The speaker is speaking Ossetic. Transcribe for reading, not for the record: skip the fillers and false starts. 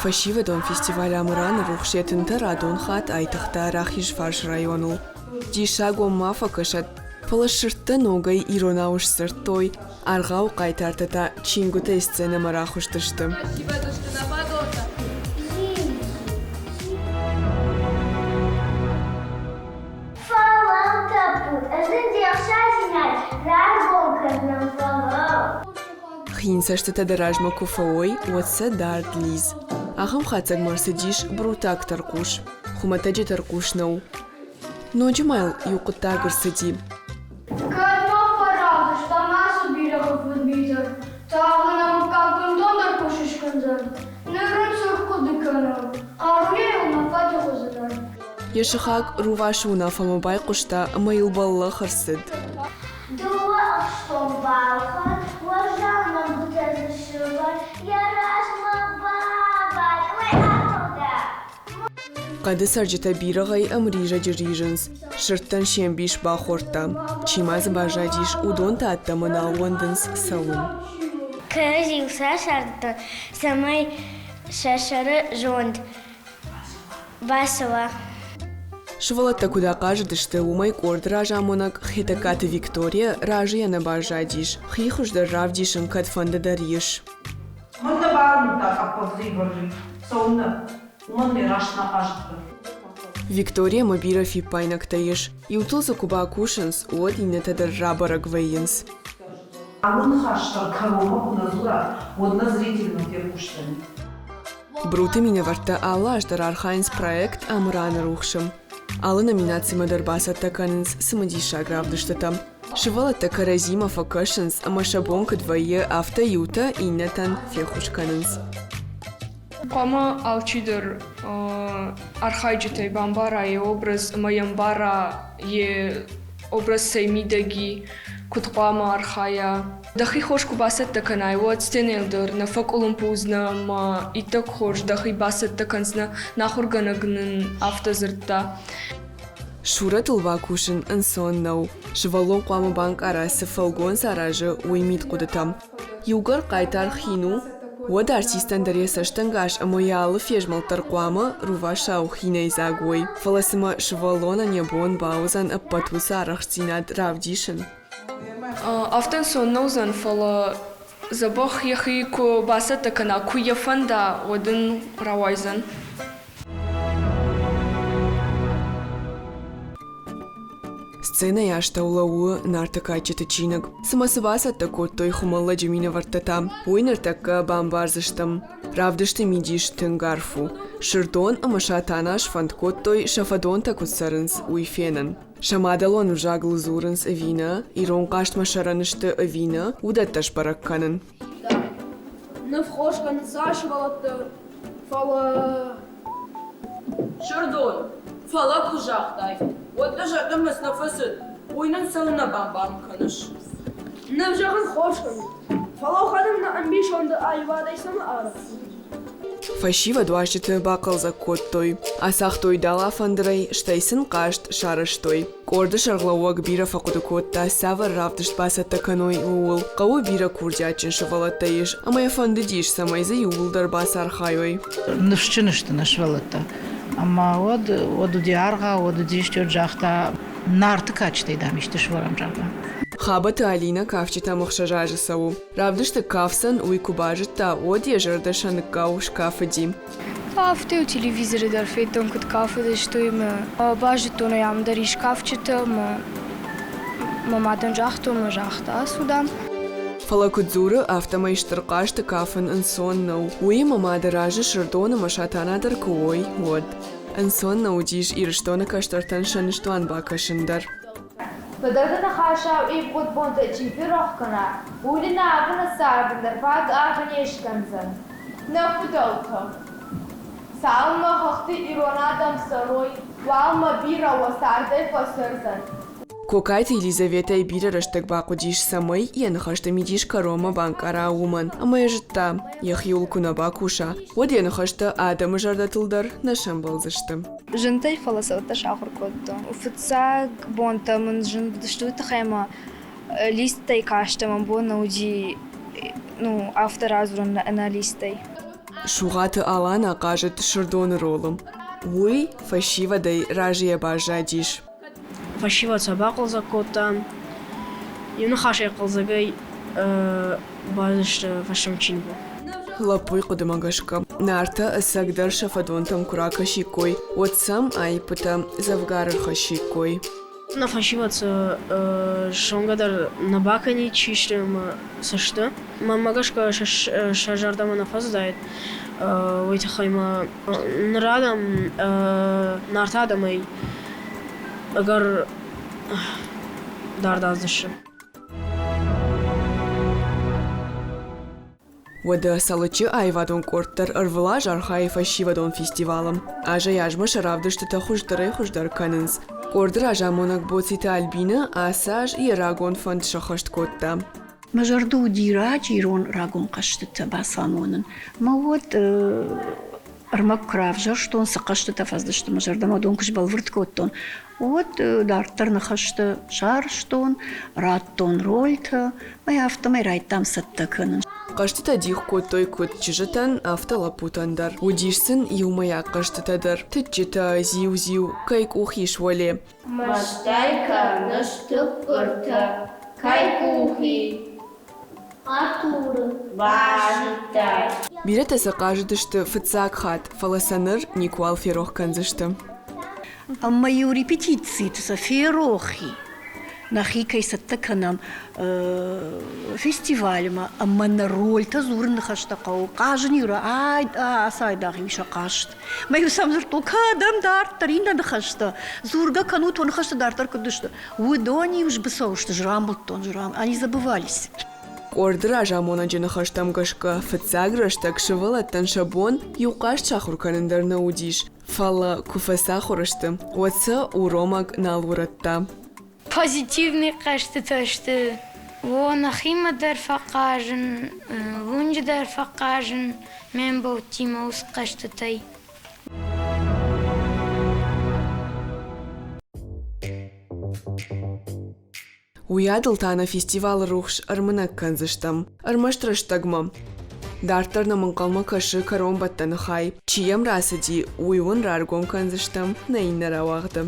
Фӕсивӕдон фестиваль Амыраны рухс йӕ тынтӕ радон хатт айтыгъта Рахизфарсы районыл. Диссаг уӕм ма фӕкӕсӕд, фӕлӕ сырдтӕ ногӕй иронау сдзырдтой, аргъауы хъайтартӕ та чингуытӕй сценӕмӕ рахызтысты. Фӕлӕу, тӕппуд, ӕз дын де хсардзинад раргом кӕндзынӕн, фӕлӕу. Хин цӕстытӕ дӕ размӕ куы фӕуой, уӕд сӕ дард лидз. Ахӕм хатдзӕгмӕ ӕрцыдис брутаг тӕрхъус. Хуымӕтӕджы тӕрхъус нӕу. Ноджы ма йыл иу хъуыддаг ӕрцыди. Кӕд ма фӕрӕвдыстам ацы бирӕгъы фыдмитӕ, тагъд нӕ мыггаг бынтондӕр куы скӕндзӕн. Ныр ын цы рхъуыды кӕнӕм, хъаруйӕ йыл нӕ фӕтых уыдзынӕн. Йӕ сыхаг рувасы уынаффӕмӕ байхъуыста ӕмӕ йыл бӕллӕх ӕрцыд. Дыууӕ ӕхстон балхӕн, уӕззау нӕмгуытӕ дзы сывӕр, йӕ размӕ бабад, уый афтӕ. Хъӕды цӕрджытӕ бирӕгъӕй ӕмризӕджы ризынц, сырдтӕн се мбис бахордта. Чи ма дзы баззадис, уыдон та ӕддӕмӕ нал уӕндынц цӕуын. Кӕрӕдзийыл сӕ сардыдтон, цӕмӕй сӕ сӕры зонд бацӕуа. Сывӕллӕттӕ куыд ахъазыдысты, уымӕй къорды разамонӕг Хетӕгкаты Виктория разыйӕ нӕ баззадис, хи хуыздӕр равдисын кӕдфӕнды дӕр ис. Мӕн нӕ бауырныдта къӕппӕгдзый вӕрри. Цӕуылнӕ? Уымӕн мӕ раст нӕ хъазыдтӕн. Викториямӕ бирӕ фиппаинӕгтӕ ис. Иутыл дзы куы бакусынц, уӕд иннӕтӕ дӕр рабӕрӕг вӕййынц. Алы ныхас дӕр кӕронмӕ куы нӕ дзурат, уӕд нӕ зритель нӕ фехъусдзӕни. Бруты минӕвӕрттӕ алы аз дӕр архайынц проект Амыраны рухсы. Алы номинацимӕ дӕр бацӕттӕ кӕнынц цымыдисаг равдыстытӕ. Сывӕллӕттӕ кӕрӕдзимӕ фӕкӕсынц ӕмӕ сӕ бон куыд вӕййы, афтӕ иутӕ иннӕтӕн феххуыс кӕнынц. Хъуамӕ алчидӕр архайджытӕй бамбара йӕ образ ӕмӕ йӕ ӕмбара йӕ образ цӕй мидӕг и, куыд хъуамӕ архайа. Дӕхи хорз куы бацӕттӕ кӕнай, уӕд сценӕйыл дӕр нӕ фӕкъуылымпы уыдзынӕ ӕмӕ иттӕг хорз дӕхи бацӕттӕ кӕндзынӕ, нӕ ахуыргӕнӕг нын афтӕ дзырдта. Сурӕтыл бакусын ӕнцон нӕу. Сывӕллон хъуамӕ банкъара, цы фӕлгонц аразы, уый мидхъуыдытӕм. Иугӕр хъайтар хин у, уӕд артистӕн дӕр йӕ цӕстӕнгас ӕмӕ йӕ алы фезмӕлд дӕр хъуамӕ рувасау хинӕйдзаг уой. Фӕлӕ цымӕ сывӕллонӕн йӕ бон бауыдзӕн ӕппӕт уыцы арӕхстдзинад равдисын? Афтӕ ӕнцон нӕ уыдзӕн, фӕлӕ дзӕбӕх йӕхи куы бацӕттӕ кӕна, куы йӕ фӕнда, уӕд ын рауайдзӕн. Сценӕйы астӕу лӕууы Нарты кадджыты чиныг. Цымӕ цы бацӕттӕ кодтой Хуымӕллӕджы минӕвӕрттӕ та, уый ныртӕккӕ бамбардзыстӕм. Равдысты мидис тынг арф у. Сырдон ӕмӕ Сатана сфӕнд кодтой, сӕ фӕдонтӕ куыд цӕрынц, уый фенын. Сӕ мадӕлон ӕвзагыл дзурынц ӕви нӕ, ирон хъазтмӕ сӕрӕн сты ӕви нӕ, уыдӕттӕ сбӕрӕг кӕнын. Ныв хорз кӕнынц сывӕллӕттӕ, фӕлӕ Сырдон, фӕлӕ куы загътай, уӕд дӕ зӕрдӕмӕ цы нӕ фӕцыд, уый нын цӕуылнӕ бамбарын кӕныс? Ныв зӕгъын хорз кӕны, фӕлӕ уӕдӕм нӕ ӕмбисонды аивадӕй цӕмӕ арӕхсы? Фӕсивӕд уазджыты бахъӕлдзӕг кодтой, ацагътой дала фӕндырӕй, стӕй сын хъазт сарӕзтой. Къорды сӕргълӕууӕг бирӕ фӕхъуыды кодта, цавӕр равдыст бацӕттӕ кӕной, ууыл. Хъӕуы бирӕ курдиатджын сывӕллӕттӕ ис, ӕмӕ йӕ фӕндыдис, цӕмӕй дзы иууылдӕр бацархайой. Ныфсджын сты нӕ сывӕллӕттӕ. Ӕмӕ уӕд, уӕд уыди аргъау, уӕд уыди стӕй загъта, Нарты кадджытӕй, дам, исты сывӕрӕм, зӕгъгӕ. Хабӕты Алинӕ кафджытӕм ӕхсӕз азы цӕуы. Равдысты кафдзӕн, уый куы базыдта, уӕд йӕ зӕрдӕ сӕныккау скафыди. Афтӕ телевизоры дӕр федтон, куыд кафыдысты, ӕмӕ базыдтон ӕй, ам дӕр ис кафджытӕ ӕмӕ мӕ мадӕн загътон, ӕмӕ загъта, ацу, дам. Фӕлӕ куыд дзуры, афтӕмӕй стыр хъазты кафын ӕнцон нӕу. Уыимӕ ма дӕ разы Сырдон ӕмӕ Сатана дӕр куы уой, уӕд. Ӕнцон нӕ уыдис Ирыстоны кӕстӕртӕн сӕ ныстуан бакӕсын дӕр. Фыдӕлты ныхасау ивгъуыд бонтӕ чи ферох кӕна, уый нын абоны царды дӕр фаг аргъ не скӕндзӕн. Нӕ фыдӕлтӕ, цалынмӕ хӕхты ирон адӕм цӕрой, уалынмӕ бирӕ уӕ цардӕй фӕцӕрдзӕн. Кокайты Елизаветӕйы бирӕ рӕстӕг бахъуыдис, цӕмӕй йӕ ныхӕсты мидис кӕронмӕ банкъара, уымӕн ӕмӕ йӕ зыдта, йӕхиуыл куы нӕ бакуса, уӕд йӕ ныхӕстӕ адӕмы зӕрдӕтыл дӕр нӕ сӕмбӕлдзысты. Зынтӕй, фӕлӕ сӕ уӕддӕр сахуыр кодтон. Фыццаг бонтӕ мын зын уыдысты уый тыххӕй ӕмӕ листтӕй кастӕн, мӕ бон нӕ уыди ну, афтӕ радзурын ӕнӕ листтӕй. Сугъаты Алан ахъазыд Сырдоны ролы. Уый фӕсивӕдӕй разыйӕ баззадис. Фӕсивӕд сӕ бахъӕлдзӕг кодта. Иу ныхасӕй хъӕлдзӕгӕй бадзысты фӕстӕмӕ чиныгмӕ. Лӕппуйы хъуыдымӕ гӕсгӕ, Нартӕ ӕцӕгдӕр сӕ фӕдонтӕм куы ракӕсиккой, уӕд сӕм аиппытӕ дзӕвгар ӕрхӕссиккой. Нӕ фӕсивӕд сӕ зонгӕ дӕр нӕ бакӕнид, чи сты ӕмӕ цы сты. Мӕнмӕ гӕсгӕ сӕ зӕрдӕмӕ нӕ фӕцыдаид, уый тыххӕй ма ныр адӕм, Нарты адӕмӕй ӕгӕр дард аздысты. Уӕдӕ Цӕлыччы аивадон къорд дӕр ӕрвылаз архайы фӕсивӕдон фестивалы. Азӕй-азмӕ сӕ равдыстытӕ хуыздӕрӕй-хуыздӕр кӕнынц. Къорды разамонӕг Боциты Альбинӕ ацы аз йӕ рагон фӕнд сӕххӕст кодта. Мӕ зӕрды уыди раджы ирон рагон хъӕзтытӕ бацамонын. Мӕ уӕд ӕрмӕг куы равзӕрстон, цы хъӕзтытӕ фӕцыдысты мӕ зӕрдӕмӕ, уыдон куы сбӕлвырд кодтон, уӕд дарддӕр ныхӕстӕ сарӕзтон, радтон рольтӕ, мӕ афтӕмӕй райдтам цӕттӕ кӕнын. Хъӕзтытӕ дих кодтой куыд чызджытӕн, афтӕ лӕппутӕн дӕр. Уыдис сын иумӕйаг хъӕзтытӕ дӕр: тыччытӕ, зиу-зиу, кӕй къух ис уӕле. Мӕстӕй кӕныс тыппыртӕ, кӕй къухи? Артуры. Базыдтай. Бирӕтӕ сӕ хъазыдысты фыццаг хатт, фӕлӕ сӕ ныр никуал ферох кӕндзысты. Ӕмӕ-иу репетициты сӕ ферох и, нӕхи кӕй цӕттӕ кӕнӕм фестивальмӕ ӕмӕ нӕ рольтӕ дзурын ныхӕстӕ хъӕуы, хъазын-иу ацайдагъ-иу сӕ хъазт. Мӕ-иу сӕм дзырдтон, кӕдӕм дарддӕр иннӕ ныхӕстӕ, дзургӕ кӕнут, уӕ ныхӕстӕ дарддӕр куыд сты. Уыдон-иу сбыцӕу сты, срамбылдтон, они забывались. Къорды разамонӕджы ныхӕстӕм гӕсгӕ, фыццаг рӕстӕг сывӕллӕттӕн сӕ бон иу хъазт сахуыр кӕнын дӕр нӕ уыдис, фӕлӕ куы фӕцахуыр сты, уӕд сӕ уромӕг нал урӕдта. Позитивный хъӕзтытӕ сты. О, нӕхимӕ дӕр фӕхъазын, уынджы дӕр фӕхъазын ме мбӕлттимӕ уыцы хъӕзтытӕй. Уыйадыл та нӕ фестивалы рухс ӕрмынӕг кӕндзыстӕм, ӕрмӕст рӕстӕгмӕ. Дарддӕр нӕм ӕнхъӕлмӕ кӕсы кӕронбӕттӕны хай. Чи йӕм рацыди, уый уын раргом кӕндзыстӕм нӕ иннӕ рауагъды.